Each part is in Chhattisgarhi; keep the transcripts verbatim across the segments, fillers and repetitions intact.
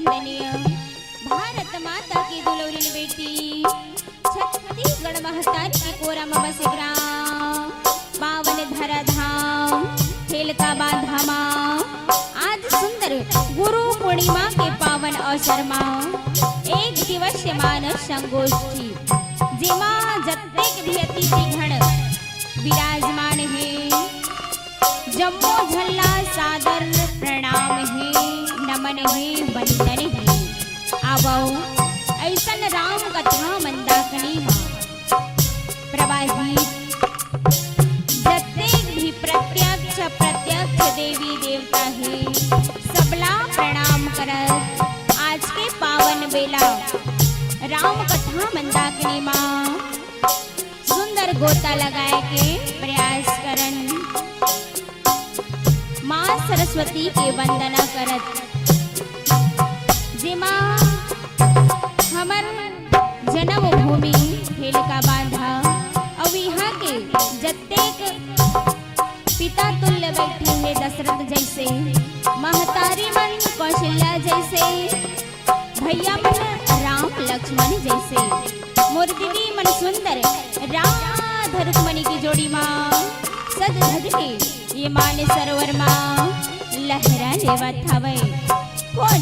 वंदनीय भारत माता के दुलौरिन बेटी, छत्तीसगढ़ महतारी के कोरा म बसे ग्राम, पावन धरा धाम, हेलका बांधा म आज सुंदर गुरु पूर्णिमा के पावन अवसर म एक दिवसीय मानस संगोष्ठी, जेमा जतेक भी अतिथि गण विराजमान हे, जम्मो झन ला सादर प्रणाम हे, नमन हे, वंदन हे। आवव, अइसन राम कथा मंदाकिनी म प्रवाहित जतेक भी प्रत्यक्ष अप्रत्यक्ष देवी देवता हे, सबला प्रणाम करत आज के पावन बेला राम कथा मंदाकिनी म सुंदर गोता लगाए के प्रयास करन। माँ सरस्वती के वंदना करत, जेमा हमर जन्मभूमि हेलका बांधा अउ इहाँ के जतेक पिता तुल्य बैठे हे दशरथ जइसे, महतारी मन कौशल्या जइसे, भैया मन राम लक्ष्मण जइसे, मोर दीदी मन सुंदर राधा रुक्मणी के जोड़ी मा सज धज के ये मानस सरोवर मा लहरा लेवत हवय। कोन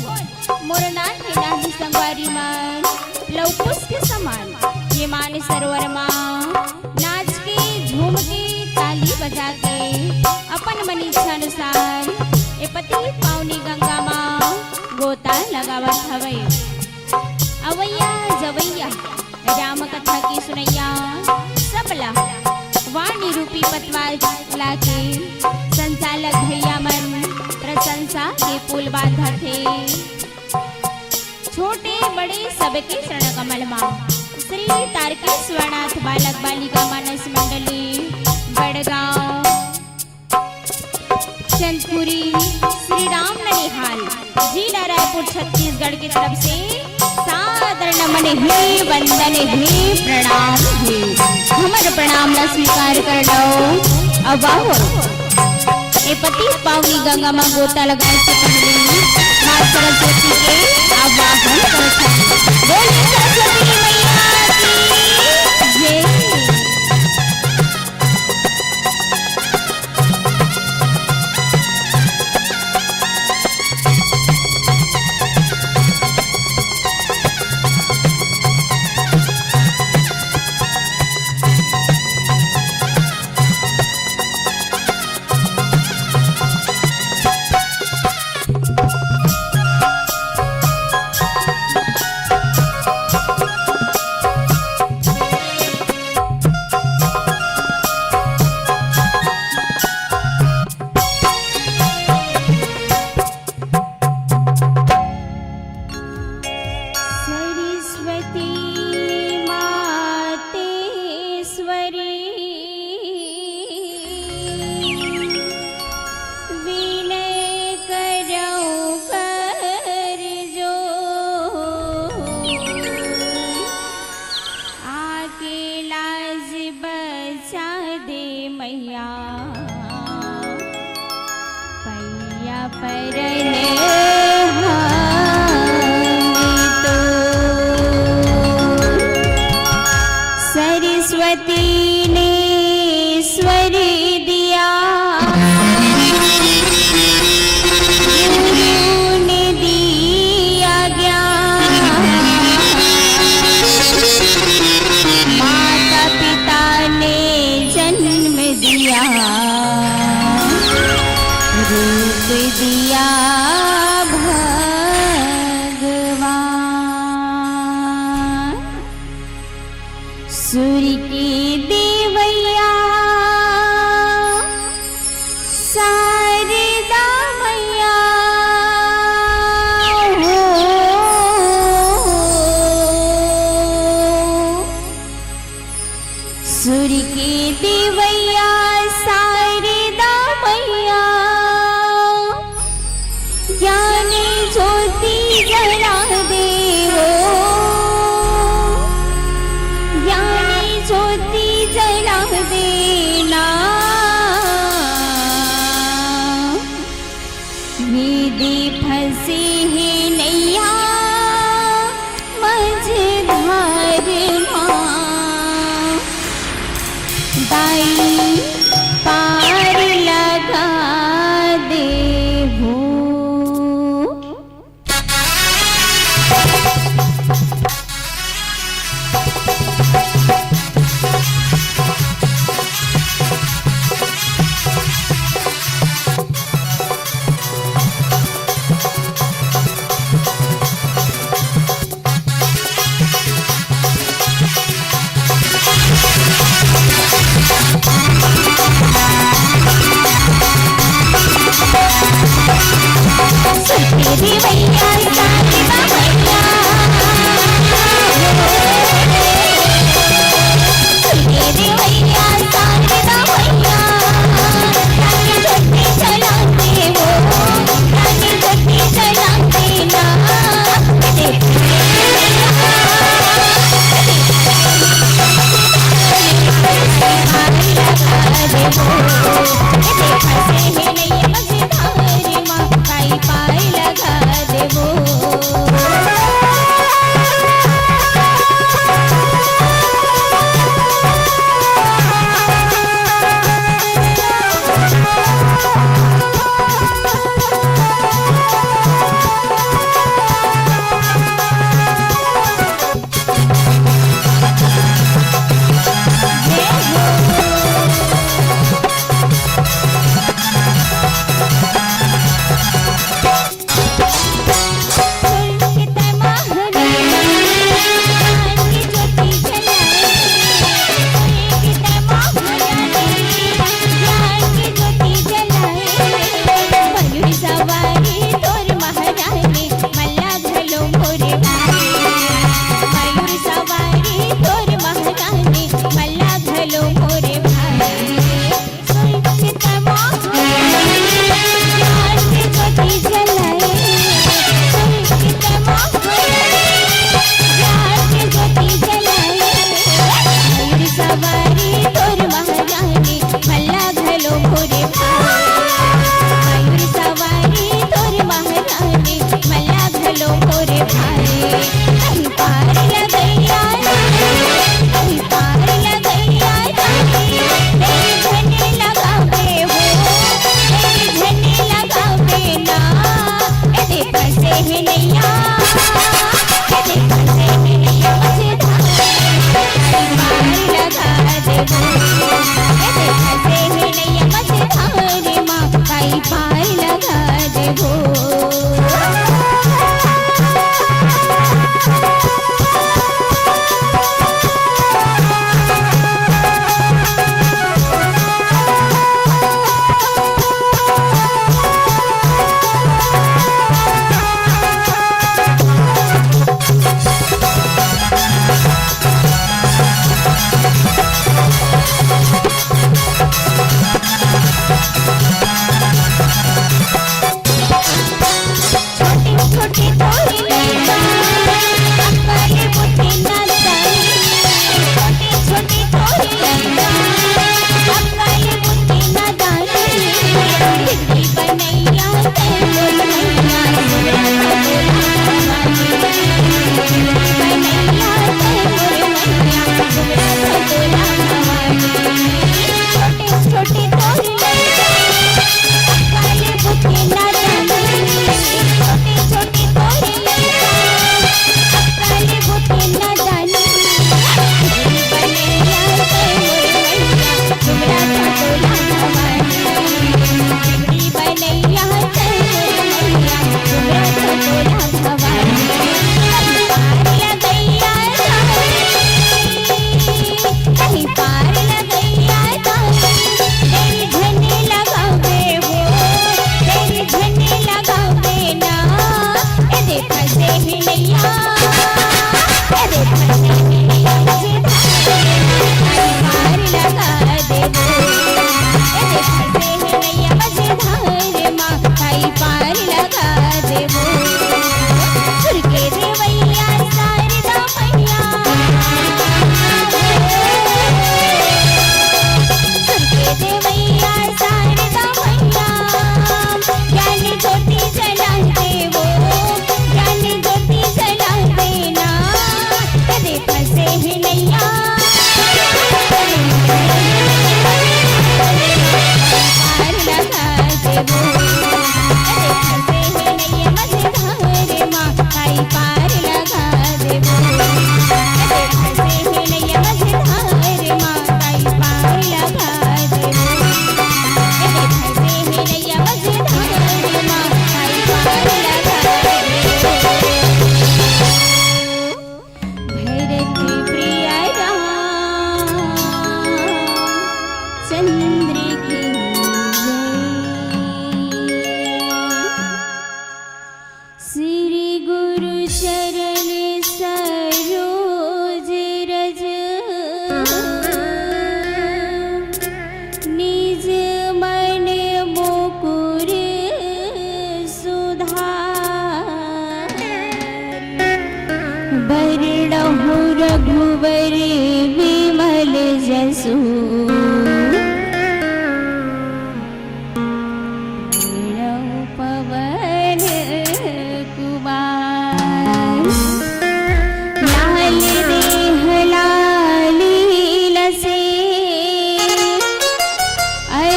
मोर नान्हे नान्हे संगवारी मन लौकुश के समान ये मानस सरोवर मा नाच के, झूम के, ताली बजा के अपन मन इच्छा अनुसार ए पतित पावनी गंगा मा गोता लगावत हवय। अवैया जवैया राम कथा के सुनैया सबला वाणी रूपी पतवार लाके संचालक भैया मन प्रशंसा के पुल बांधत हे। छोटे बड़े सबके चरण कमल मा श्री तारकेश्वरनाथ बालक बालिका मानस मंडली बड़गांव चंदपुरी श्री राम ननिहाल जिला रायपुर छत्तीसगढ़ की तरफ से सादर नमन हे, वंदन हे, प्रणाम हे। हमर प्रणाम ला स्वीकार कर लो। अब आओ, ए पतित पावनी गंगा मा गोता लगाए से पहले माँ सरस्वती के आवाहन करत हन। बोलिए सरस्वती मैया की जय। सरस्वती मातेश्वरी विनय करौं कर जोर, आके लाज बचा दे मैया, पैया परन हम तो। सरस्वती ने स्वर दिया, गुरु ने दिया ज्ञान, माता पिता ने जन्म दिया, रूप दिया भगवान। सुर के देवैया शारदा मैया हो, सुर के देवैया शारदा मैया,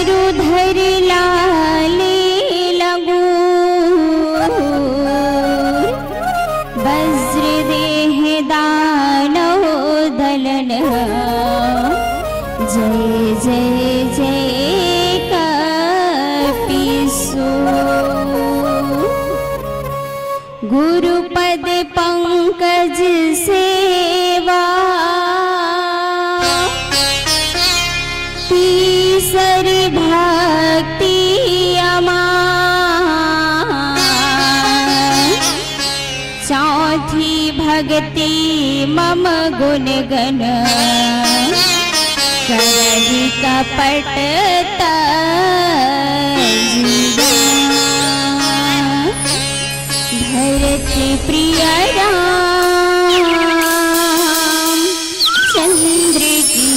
धरि लाले लगूं, वज्र देह दानव दलन। जय जय जय कपिसो। गुरुपद पंकज सेवा, तीसरी भक्ति अमा। चौथी भक्ति मम गुण गण, करहि कपट तजिया। धरती प्रिय राम चंद्र की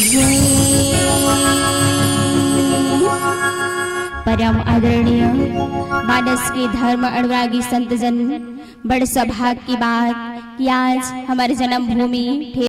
जय। परम आदरणीय मानस के धर्म अनुरागी संत जन, बड़ सौभाग्य की बात कि आज हमर जन्मभूमि